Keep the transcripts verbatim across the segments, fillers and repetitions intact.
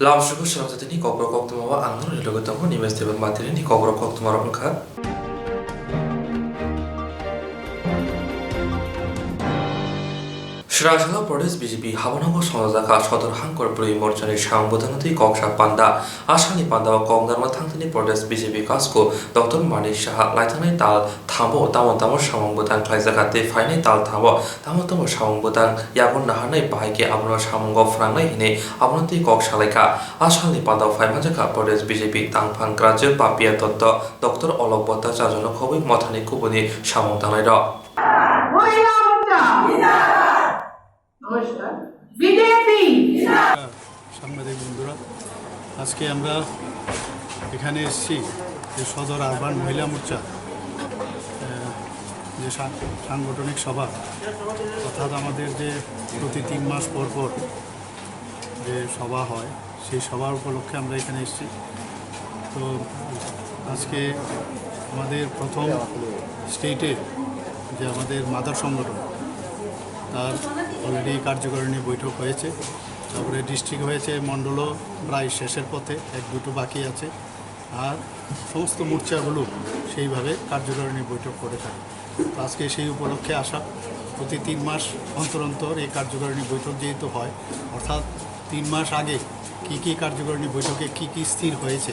Lamsugo Srapjatini Kokborok Koktwma o ang norokni loge tongo Nimes Debbarma. Tinini Kokborok Koktwma rok wngkha. Srasala Pradesh B J P habanango songjajakha Sodor Hangkor Brwi Morchani samung bwtangtwi kok sak panda. Asani panda o kok narwkna thangthani Pradesh B J P kasko Doctor Manik Saha laithangnai tal thambo tamo tamo samung bwtang khlaijakha tei phainai tal thambo tamo tamo samung bwtang yago naharnai bahai khe abono samungo phwrangnai hinwi abono twi kok salaikha. Asani panda o phai manjakha Pradesh B J P tangphang Grajyo Papiya Dotto, Doctor Olok Bhattacharya no khobwi mothani kubuni samung tangnairok. মহিলা মোর্চা জিন্দাবাদ। নমস্কার। বিজেপি জিন্দাবাদ। সাংবাদিক বন্ধুরা, আজকে আমরা এখানে এসেছি যে সদর আরবান মহিলা মোর্চা, আহ, যে সাং-, সাংগঠনিক সভা, অর্থাৎ আমাদের যে প্রতি তিন মাস পর পর যে সভা হয়, সেই সভার উপলক্ষে আমরা এখানে এসেছি। তো আজকে আমাদের প্রথম স্টেটে যে আমাদের মাদার সংগঠন, তার অলরেডি কার্যকারিণী বৈঠক হয়েছে, তারপরে ডিস্ট্রিক্ট হয়েছে, মণ্ডলও প্রায় শেষের পথে, এক দুটো বাকি আছে। আর সমস্ত মোর্চাগুলো সেইভাবে কার্যকারিণী বৈঠক করে থাকে। তো আজকে সেই উপলক্ষে আসা, প্রতি তিন মাস অন্তর অন্তর এই কার্যকারিণী বৈঠক যেহেতু হয়, অর্থাৎ তিন মাস আগে কী কী কার্যকারিণী বৈঠকে কী কী স্থির হয়েছে,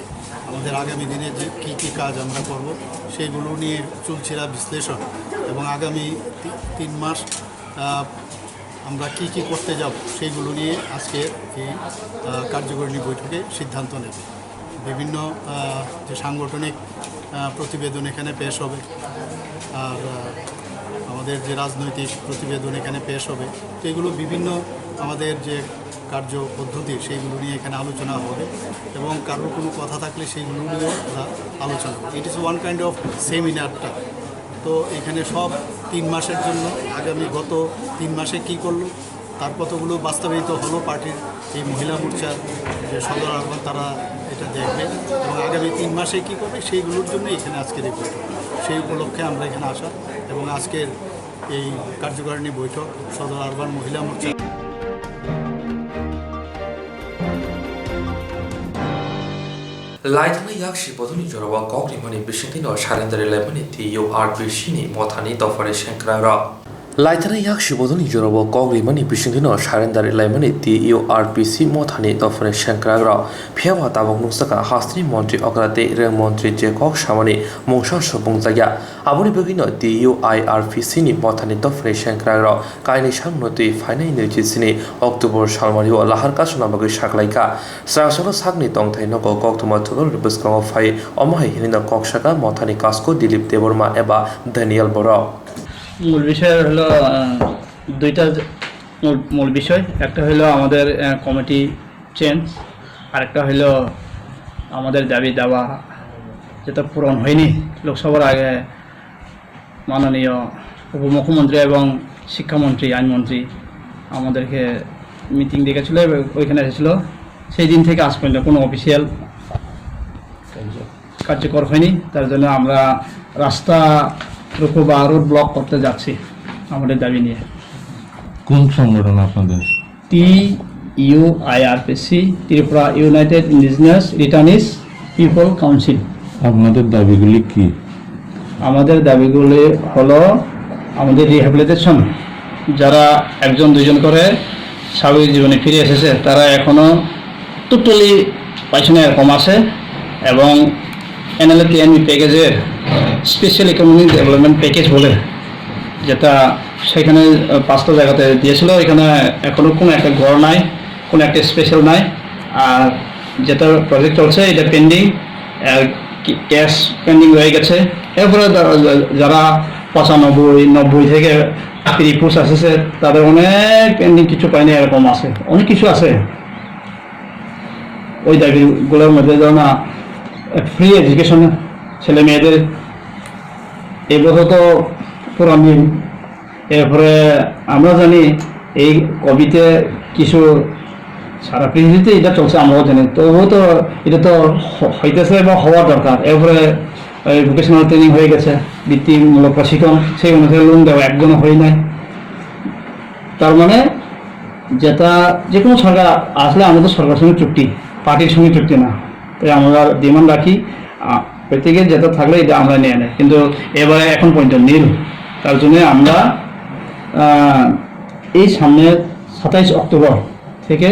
আমাদের আগামী দিনে যে কী কী কাজ আমরা করব, সেইগুলো নিয়ে চুলচেরা বিশ্লেষণ এবং আগামী তি-, তিন মাস, আহ, আমরা কী কী করতে যাব, সেইগুলো নিয়ে আজকে এই, আহ, কার্যকারিণী বৈঠকে সিদ্ধান্ত নেব। বিভিন্ন, আহ, যে সাংগঠনিক, আহ, প্রতিবেদন এখানে পেশ হবে, আর, আহ, আমাদের যে রাজনৈতিক প্রতিবেদন এখানে পেশ হবে, তো এগুলো বিভিন্ন আমাদের যে কার্য পদ্ধতি, সেইগুলো নিয়ে এখানে আলোচনা হবে এবং কারোর কোনো কথা থাকলে সেইগুলো নিয়েও আমরা আলোচনা করব। It is one kind of seminar টা। তো এখানে সব তিন মাসের জন্য, আগামী গত তিন মাসে কি করলো, তার কতগুলো বাস্তবায়িত হলো পার্টির এই মহিলা মোর্চার যে সদর আহ্বান, তারা এটা দেখবে এবং আগামী তিন মাসে কি করবে, সেইগুলোর জন্য এখানে আজকের এই বৈঠক। সেই উপলক্ষে আমরা এখানে আসা এবং আজকের এই কার্যকারিণী বৈঠক সদর আরবান মহিলা মোর্চা। Laithana yak sibodoni jorao kok rimani bisingtwi no surrender laimani T U R P C ni mothani dophani sengkrairok. Laithana yak sibodoni jorao kok rimani bisingtwi no surrender laimani T U R P C mothani dophani sengkrairok. Phiyaba tabuk nukjakha hasteni montri okra tei reng montri je kok samani mungsa subung jakya. Aboni bagwino T U I R P C ni mothani dophani sengkrairok kainwi samungno twi phainai naichi sini October salmario lahar kasuna bagwi saklaikha. Srasalo sakni tongthai nogo koktwma thulorni bwskango phai omo hai hinwi no kok saka mothani kasko Dilip Debbarma eba Daniel Borok. মূল বিষয় হলো, আহ, দুইটা মূল, মূল বিষয়। একটা হলো আমাদের, আহ, কমিটি চেঞ্জ, আরেকটা হলো আমাদের দাবি দাওয়া যেটা পূরণ হয়নি। লোকসভার আগে মাননীয় উপমুখ্যমন্ত্রী এবং শিক্ষামন্ত্রী, আইনমন্ত্রী আমাদেরকে মিটিং ডেকেছিল এবং ওইখানে এসেছিল। সেই দিন থেকে আজ পর্যন্ত কোনো অফিসিয়াল কার্যকর হয়নি। তার জন্য আমরা রাস্তা রুখো বা রোড ব্লক করতে যাচ্ছি আমাদের দাবি নিয়ে। কোন সংগঠন আপনাদের? T U I R P C, Tripura United Indigenous Returnees People Council। আপনাদের দাবিগুলি কি? আমাদের দাবিগুলি হলো আমাদের রিহ্যাবিলিটেশন, যারা একজন দুইজন করে স্বাভাবিক জীবনে ফিরে এসেছে, তারা এখনো টোটালি পাইছে না এরকম আছে, এবং এনএলএ টিএনবি প্যাকেজের স্পেশাল ইকোনমিক ডেভেলপমেন্ট প্যাকেজ বলে, যেটা সেখানে, আহ, পাঁচটা জায়গাতে দিয়েছিল, এখানে এখনো কোনো একটা ঘর নাই, কোনো একটা স্পেশাল নাই। আর যেটা প্রজেক্ট চলছে, এটা পেন্ডিং, আর কি-, ক্যাশ পেন্ডিং রয়ে গেছে। এরপরে যা-, যা-, যারা পঁচানব্বই, নব্বই থেকে রিপোর্ট আসছে, তাদের অনেক পেন্ডিং, কিছু পায়নি, এরকম আছে, অনেক কিছু আছে। ওই দাবিগুলোর মধ্যে ধরো না, ফ্রি এডুকেশন ছেলে মেয়েদের, এই বছর তো পুরানি। এরপরে আমরা জানি এই কোভিডে কিছু সারা পৃথিবীতে এটা চলছে, আমরাও জানি। তবুও তো এটা তো হ-, হইতেছে বা হওয়ার দরকার। এরপরে এই ভোকেশনাল ট্রেনিং হয়ে গেছে, বৃত্তিমূলক প্রশিক্ষণ, সেই অনুসারে লোন দেওয়া একজনও হয় নাই। তার মানে যেটা, যে কোনো সরকার আসলে আমাদের সরকারের সঙ্গে চুক্তি, পার্টির সঙ্গে চুক্তি না। তাই আমরা ডিমান্ড রাখি, আহ, প্রত্যেকের যেটা থাকলে এটা আমরা নিয়ে নেই, কিন্তু এবারে এখন পর্যন্ত নীল। তার জন্য আমরা, আহ, এই সামনের সাতাইশ অক্টোবর থেকে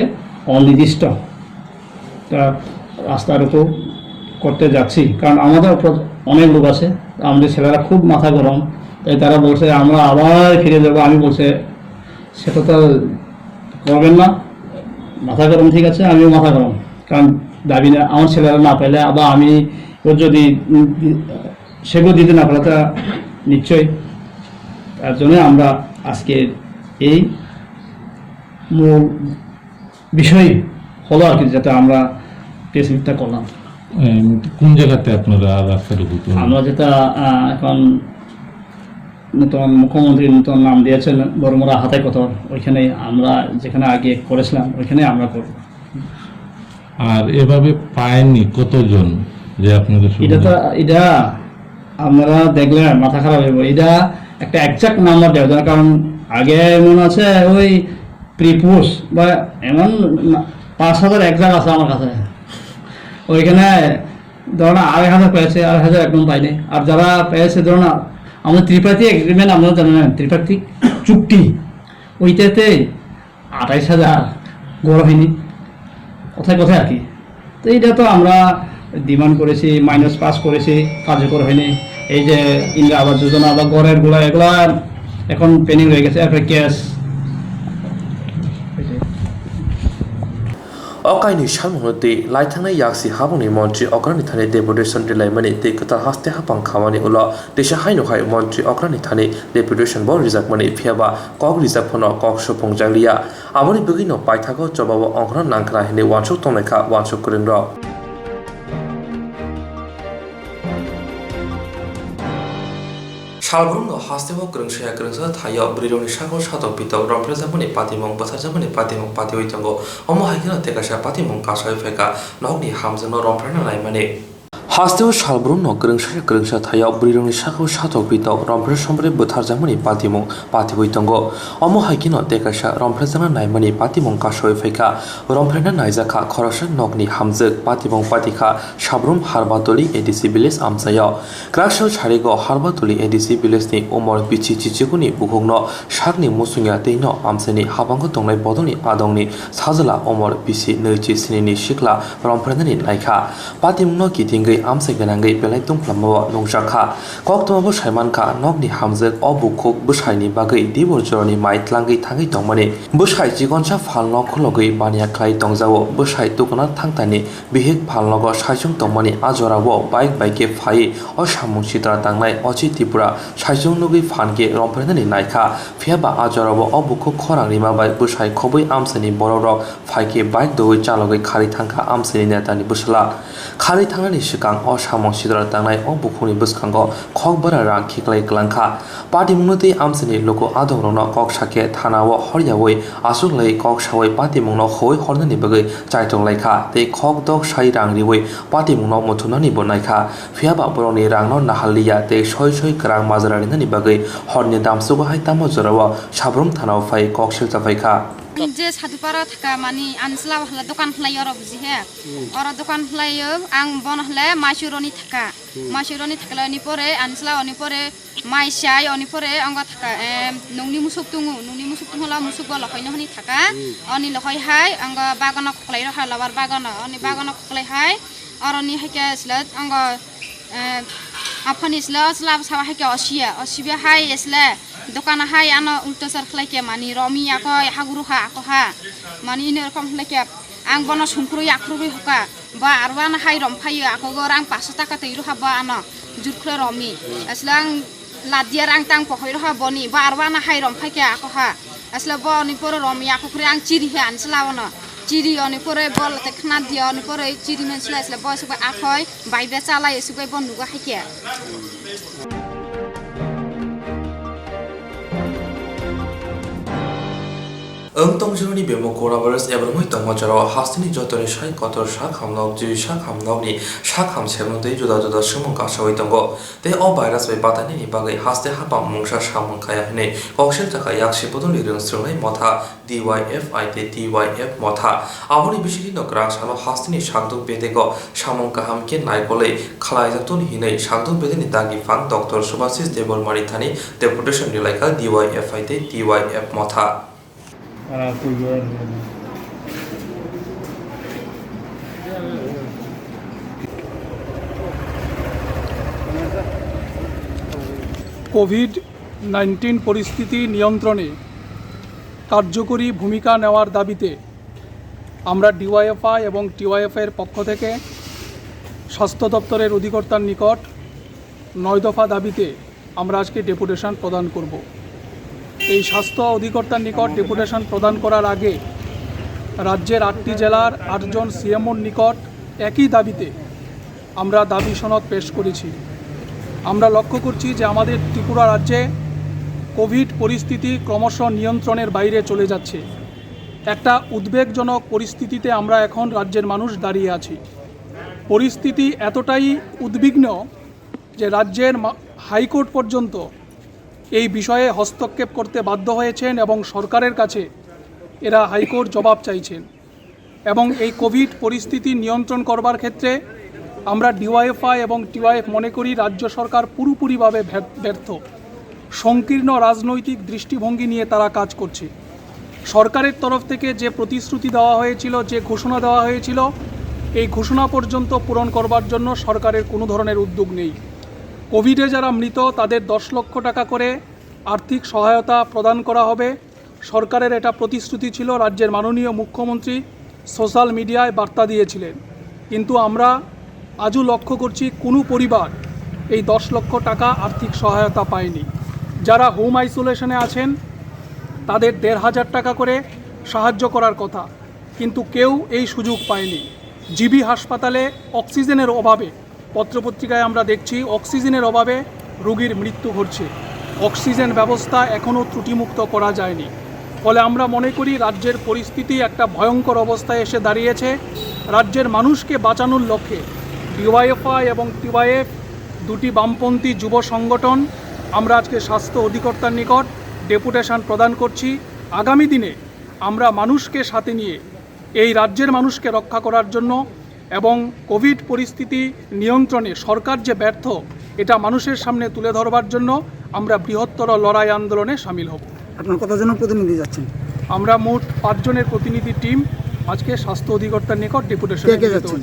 অনির্দিষ্ট একটা রাস্তা রোকো করতে যাচ্ছি, কারণ আমাদের উপর অনেক লোক আছে, আমাদের ছেলেরা খুব মাথা গরম। তাই তারা বলছে আমরা আবার ফিরে যাবো। আমি বলছে সেটা তো করবেন না, মাথা গরম, ঠিক আছে, আমিও মাথা গরম। কারণ দাবি না, আমার ছেলেরা না পেলে আবার আমি ও যদি, উম, সেগুলো দিতে না পারে, তা নিশ্চয়ই। তার জন্য আমরা আজকে এই মূল বিষয় হলো আর কি, যেটা আমরা প্রেস মিটটা করলাম। এম, কোন জায়গাতে আপনারা রাস্তাটা করতে হবে? আমরা যেটা, আহ, এখন নতুন মুখ্যমন্ত্রী নতুন নাম দিয়েছেন বড়মুড়া হাতাই কত, ওইখানে আমরা যেখানে আগে করেছিলাম, ওইখানে আমরা করব। আর এভাবে পায়নি কতজন যে আপনাদের এটা তো, সুবিধা? এটা আপনারা দেখলে মাথা খারাপ হইব। এটা একটা এক্সাক্ট নাম্বার দেওয়া যায় না, কারণ আগে মনে আছে ওই প্রিপোস্ট বা এমন না, পাঁচ হাজার এক জায়গা আছে আমার কাছে, ওইখানে ধরো না আড়াই হাজার পেয়েছে, আড়াই হাজার একদম পাইনি। আর যারা পেয়েছে ধরো না, আমাদের ত্রিপাক্ষিক এগ্রিমেন্ট আপনারা জানেন, ত্রিপাক্ষিক চুক্তি, ওইটাতে আঠাইশ হাজার গড় হয়নি, কথায় কথায় আর কি। তো এইটা তো আমরা ডিমান্ড করেছি, মাইনাস পাস করেছি, কার্যকর হয়নি। এই যে ইন্দিরা আবাস যোজনা বা ঘরের গুলা, এগুলা এখন পেন্ডিং রয়ে গেছে, এরপরে cash. O kainwi samungno twi laithangnai yaksi habangni montri okrani thani deputation rwlaimani tei kwtal haste haphang khamani ulo teisa haino hai montri okrani thani deputation bo rijakmani, phiyaba kok rijak phano kok supungjakliya. Aboni bagwino paithago chobao ongkhorna nangkhna hinwi uansuk tongnaikha uansuk kwrwngrok. Salbrumno hasteo kwrwngsaya kwrwngsa thaio bwrwirokni sakao satok pitok romphrejakmani patimung bwtharjakmani patimung patiui tongo. Omo hai kheno tei kaisa patimung kasaui phaikha nokni hamjakno romphreina naimani. Hasteo salbrumno kwrwngsaya kwrwngsa thaio bwrwirokni sakao satok pitok romphre somphre bwtharjakmani patimung patiui tongo. Omo hai kheno tei kaisa romphrejakna naimani patimung kasaui phaikha. Romphreina naijakha khoroksa nokni hamjwk patimung patikha Sabrum Harbatoli A D C village amchaio. Kwraksal sarigo Harbatoli A D C village ni umor bisi chichiguni bukhukno sakni musungya tei no amchaini habango tongnai bodolni adongni sajla umor bisi nwichi sinini sikla romphrenani naikha. Patimungno kitingwi amchai gwnangwi belai tungphlamao nukjakha. Koktwmabo saimankha, nokni hamjwk o bukhuk bwsaini bagwi dibor jorani mai tlangwi thangwi tongmani. Bwsai chikonsa phalno khulogwi baniya khlai tongjago. Bwsai tukuna thangtani bihik phalnogo saichung tongmani a jorao bike bai khe phaiwi o samung sitra tangnai Ochi Tripura saichung nugwi phan khe romphrenani naikha. Phiyaba a jorao o bukhuk khorang rima bai bwsai khobwi amchaini borokrok phai khe bike dogwi chalogwi kharwi thangkha amchaini netani bwsala. Kharwi thangnani swkang o samung sitra tangnai o bukhukni bwskango khokbara rang khiklai kwlangkha. Patimungno tei amchaini luku adongrokno kok sakhe thanao horyaui achuklaiwi kok saui patimungno huui hornani bagwi chaitok laikha tei khok dok sai rang riui patimungno muthumnanibo naikha. Phiyaba borokni rangno naharliya tei soi soi kwrang majra rinani bagwi horni damsugo hai tamo jorao Sabrum thanao phai kok silchaphaikha. Je Sadhupara thaka mani ani chwla hala dokan khlai oro buji he. Oro dokan khlai o ang bono hle maisu roni thaka. Maisu roni thakla oni pore ani chwla oni pore mai sai oni pore ongo thaka, em, nungni musuk tungu, nungni musuk tungla musuk bo lokhoi no hini thaka. Oni lokhoi hai ongo bagano khoklai rokha lobar bagano, oni bagano khoklai hai oroni hai khe sle ongo, em, aphani sle o chwla bwsa hai khe osiya, osiba hai sle dokan hai ano ulta sar khlai khe mani romi ako haguru ha ako ha mani ino rokom khlai khe ang bono sungkrui akhurui hoka. Ba aro ano hai rom phaio, akogo rang paso taka twi rwkha ba ano jurkhre romi. Asle ang ladia rang tang pohoi rwkha boni, ba aro ano hai rom phaikha ako ha. Asle bo oni pore romi ako khre ang chiri he ani chwla ono. Chiri oni pore bol te khna dia oni pore chiri men sle asle bo asuk bai akhoi bai be chalai asuk bai bo nugo hai khe. Wng tong jora ni bemo coronavirus eba wngwi tongma jorao hasteni jotoni sai kotor sak hamnok, jwi sak hamnokni sak ham sebno tei juda juda swmwng kasawi tongo. Tei o virus bai batanini bagwi haste hapang mungsa samung kaya hwnwi koksil taka yaksi bodolni rwng swrwngnai motha D Y F I tei T Y F motha. Aboni bisingtwi no kwrak salo hasteni sakduk bedego samung kaham khe naikolwi khlaijaktoni hinwi sakduk bedeni dagi phang Doctor Subhasis Debbarmani thani deputation rilaikha D Y F I tei T Y F motha. Covid nineteen পরিস্থিতি নিয়ন্ত্রণে কার্যকরী ভূমিকা নেওয়ার দাবিতে আমরা ডিওয়াইএফআই এবং টিওয়াইএফআই এর পক্ষ থেকে স্বাস্থ্য দপ্তরের অধিকর্তার নিকট নয় দফা দাবিতে আমরা আজকে ডেপুটেশন প্রদান করব। এই স্বাস্থ্য অধিকর্তার নিকট ডেপুটেশন প্রদান করার আগে রাজ্যের আটটি জেলার আটজন সিএমওর নিকট একই দাবিতে আমরা দাবি সনদ পেশ করেছি। আমরা লক্ষ্য করছি যে আমাদের ত্রিপুরা রাজ্যে কোভিড পরিস্থিতি ক্রমশ নিয়ন্ত্রণের বাইরে চলে যাচ্ছে। একটা উদ্বেগজনক পরিস্থিতিতে আমরা এখন রাজ্যের মানুষ দাঁড়িয়ে আছি। পরিস্থিতি এতটাই উদ্বিগ্ন যে রাজ্যের মা-, হাইকোর্ট পর্যন্ত এই বিষয়ে হস্তক্ষেপ করতে বাধ্য হয়েছেন এবং সরকারের কাছে এরা হাইকোর্ট জবাব চাইছেন। এবং এই কোভিড পরিস্থিতি নিয়ন্ত্রণ করবার ক্ষেত্রে আমরা ডিওয়াইএফআই এবং টিওয়াইএফ মনে করি রাজ্য সরকার পুরোপুরিভাবে ব্যর-, ব্যর্থ। সংকীর্ণ রাজনৈতিক দৃষ্টিভঙ্গি নিয়ে তারা কাজ করছে। সরকারের তরফ থেকে যে প্রতিশ্রুতি দেওয়া হয়েছিল, যে ঘোষণা দেওয়া হয়েছিল, এই ঘোষণা পর্যন্ত পূরণ করবার জন্য সরকারের কোনো ধরনের উদ্যোগ নেই। কোভিডে যারা মৃত তাদের দশ লক্ষ টাকা করে আর্থিক সহায়তা প্রদান করা হবে। সরকারের এটা প্রতিশ্রুতি ছিল, রাজ্যের মাননীয় মুখ্যমন্ত্রী সোশ্যাল মিডিয়ায় বার্তা দিয়েছিলেন, কিন্তু আমরা আজও লক্ষ্য করছি কোনো পরিবার এই দশ লক্ষ টাকা আর্থিক সহায়তা পায়নি। যারা হোম আইসোলেশনে আছেন তাদের দেড় হাজার টাকা করে সাহায্য করার কথা, কিন্তু কেউ এই সুযোগ পায়নি। জিবি হাসপাতালে অক্সিজেনের অভাবে, পত্রপত্রিকায় আমরা দেখছি অক্সিজেনের অভাবে রোগীর মৃত্যু ঘটছে। অক্সিজেন ব্যবস্থা এখনও ত্রুটিমুক্ত করা যায়নি। ফলে আমরা মনে করি রাজ্যের পরিস্থিতি একটা ভয়ঙ্কর অবস্থায় এসে দাঁড়িয়েছে। রাজ্যের মানুষকে বাঁচানোর লক্ষ্যে ডিওয়াইএফআই এবং টিওয়াইএফ দুটি বামপন্থী যুব সংগঠন আমরা আজকে স্বাস্থ্য অধিকর্তার নিকট ডেপুটেশন প্রদান করছি। আগামী দিনে আমরা মানুষকে সাথে নিয়ে এই রাজ্যের মানুষকে রক্ষা করার জন্য এবং কোভিড পরিস্থিতি নিয়ন্ত্রণে সরকার যে ব্যর্থ, এটা মানুষের সামনে তুলে ধরবার জন্য আমরা বৃহত্তর লড়াই আন্দোলনে সামিল হব। আপনার কতজনের প্রতিনিধি যাচ্ছেন? আমরা মোট পাঁচজনের প্রতিনিধি টিম আজকে স্বাস্থ্য অধিকর্তার নিকট ডেপুটেশন কে কে যাচ্ছেন?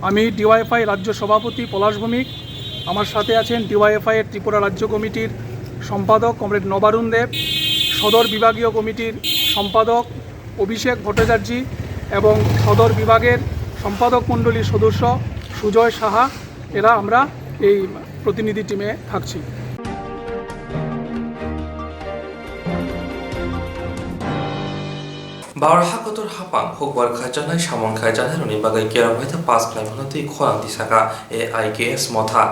আমি ডিওয়াইএফআই রাজ্য সভাপতি পলাশ ভৌমিক, আমার সাথে আছেন ডিওয়াইএফআই এর ত্রিপুরা রাজ্য কমিটির সম্পাদক কমরেড নবারুণ দেব, সদর বিভাগীয় কমিটির সম্পাদক অভিষেক ভট্টাচার্য এবং সদর বিভাগের সম্পাদক মণ্ডলীর সদস্য সুজয় সাহা। এরা আমরা এই প্রতিনিধি টিমে থাকছি। Bawra hakotor hapang hukbar khaijaknai samung khaijaknairokni bagwi kerong raida pass khlaimano tei khorang tisaka A I K S motha.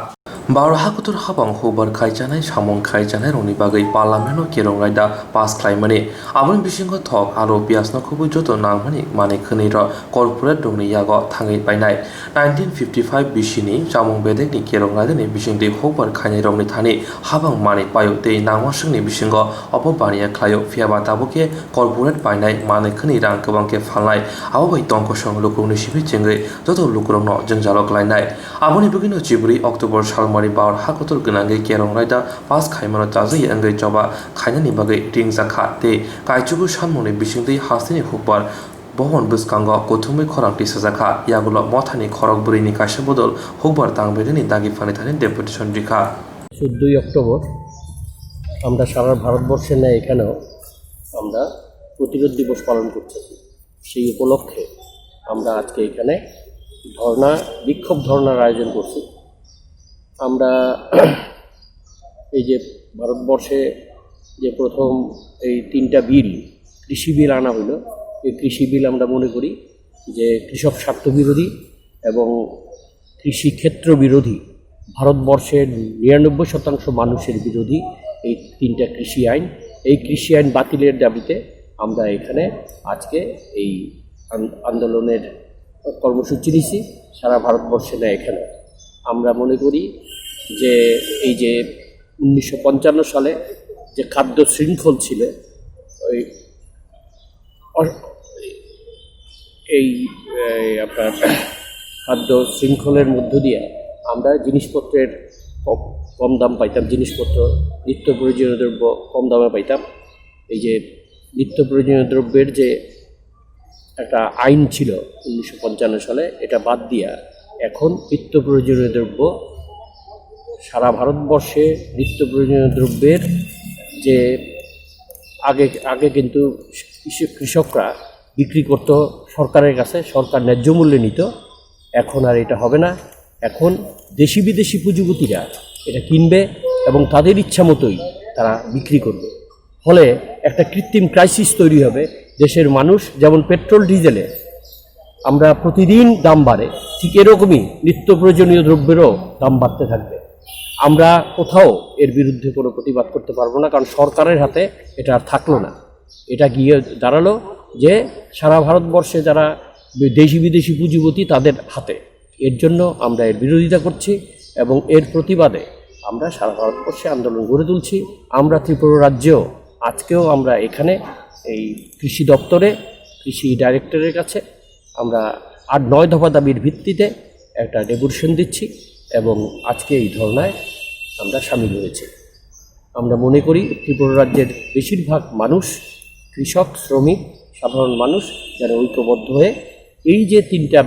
Bawra hakotor hapang hukbar khaijaknai samung khaijaknairokni bagwi parliament-o kerong raida pass khlaimani. Aboni bisingo thok, alu, piyajno kubui joto nangmani manwi khwnwirok corporate-rokni yago thangwi painai. Nineteen fifty five bisini chamung bedekni kerong raidani bisingtwi hukbar khainairokni thani habang manwi paio tei nangmaswkni bisingo obo baniya khlaio, phiyaba tabukhe corporate painai manwi khwnwi rang kwbang khe phalnai. Abo bai tongkosong lukurokni simi chengwi joto lukurokno jwngjalo klainai. Aboni bagwino chibrwi October salmari Bawra hakotor gwnangwi kerong raida pass khaimano chajagya wngwi choba khainani bagwi ringjakha tei kaichugo sanmungni bisingtwi hasteni hukbar Bohon bwskango kuthumwi khorang tisajakha, yagulo mothani khorok bwrwini kaisa bodol hukbar tang bedeni dagi phani thani deputation rikha. চোদ্দোই অক্টোবর আমরা সারা ভারতবর্ষে নেয় এখানেও আমরা প্রতিরোধ দিবস পালন করছি। সেই উপলক্ষে আমরা আজকে এখানে ধর্ণা, বিক্ষোভ ধর্ণার আয়োজন করছি। আমরা এই যে ভারতবর্ষে যে প্রথম এই তিনটা বিল, কৃষি বিল আনা হলো, এই কৃষি বিল আমরা মনে করি যে কৃষক স্বার্থ বিরোধী এবং কৃষি ক্ষেত্র বিরোধী, ভারতবর্ষের নিরানব্বই শতাংশ মানুষের বিরোধী এই তিনটা কৃষি আইন। এই কৃষি আইন বাতিলের দাবিতে আমরা এখানে আজকে এই আন-, আন্দোলনের কর্মসূচি নিছি সারা ভারতবর্ষে না এখানে। আমরা মনে করি যে এই যে উনিশশো পঞ্চান্ন সালে যে খাদ্য শৃঙ্খল ছিল, ওই অ-, এই, এই আপনার খাদ্য শৃঙ্খলের মধ্য দিয়ে আমরা জিনিসপত্রের ক-, কম দাম পাইতাম, জিনিসপত্র, নিত্য প্রয়োজনীয় দ্রব্য কম দামে পাইতাম। এই যে নিত্য প্রয়োজনীয় দ্রব্যের যে একটা আইন ছিল উনিশশো পঞ্চান্ন সালে, এটা বাদ দিয়া এখন নিত্য প্রয়োজনীয় দ্রব্য, সারা ভারতবর্ষে নিত্য প্রয়োজনীয় দ্রব্যের যে আগে, আগে কিন্তু কৃষক, কৃষকরা বিক্রি করত সরকারের কাছে, সরকার ন্যায্য মূল্যে নিত। এখন আর এটা হবে না। এখন দেশি বিদেশি পুঁজিপতিরা এটা কিনবে এবং তাদের ইচ্ছা মতোই তারা বিক্রি করবে। ফলে একটা কৃত্রিম ক্রাইসিস তৈরি হবে। দেশের মানুষ যেমন পেট্রোল ডিজেলে আমরা প্রতিদিন দাম বাড়ে, ঠিক এরকমই নিত্য প্রয়োজনীয় দ্রব্যেরও দাম বাড়তে থাকবে। আমরা কোথাও এর বিরুদ্ধে কোনো প্রতিবাদ করতে পারবো না, কারণ সরকারের হাতে এটা আর থাকলো না। এটা গিয়ে দাঁড়ালো যে সারা ভারতবর্ষে যারা বি-, দেশি বিদেশি পুঁজিপতি, তাদের হাতে। এর জন্য আমরা এর বিরোধিতা করছি এবং এর প্রতিবাদে আমরা সারা ভারতবর্ষে আন্দোলন গড়ে তুলছি। আমরা ত্রিপুরা রাজ্যেও আজকেও আমরা এখানে এই কৃষি দপ্তরে, কৃষি ডাইরেক্টরের কাছে আমরা আট নয় দফা দাবির ভিত্তিতে একটা ডেপুটেশন দিচ্ছি এবং আজকে এই ধর্নায় আমরা সামিল হয়েছি। আমরা মনে করি ত্রিপুরা রাজ্যের বেশিরভাগ মানুষ, কৃষক, শ্রমিক, সাধারণ মানুষ যেন ঐক্যবদ্ধ হয়ে এই যে তিনটা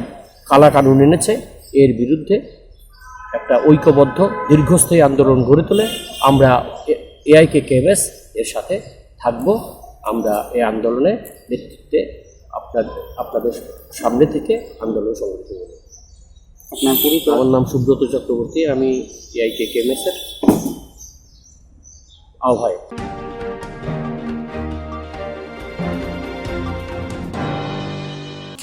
কালা কানুন এনেছে, এর বিরুদ্ধে একটা ঐক্যবদ্ধ দীর্ঘস্থায়ী আন্দোলন গড়ে তোলে। আমরা এ-, এআইকেকেএমএস এর সাথে থাকব। আমরা এই আন্দোলনে নেতৃত্বে আপনাদের, আপনাদের সামনে থেকে আন্দোলন সংগঠিত করব। আপনার পরিচয়? আমার নাম সুব্রত চক্রবর্তী, আমি এআইকেকেএমএস এর আহ্বায়ক।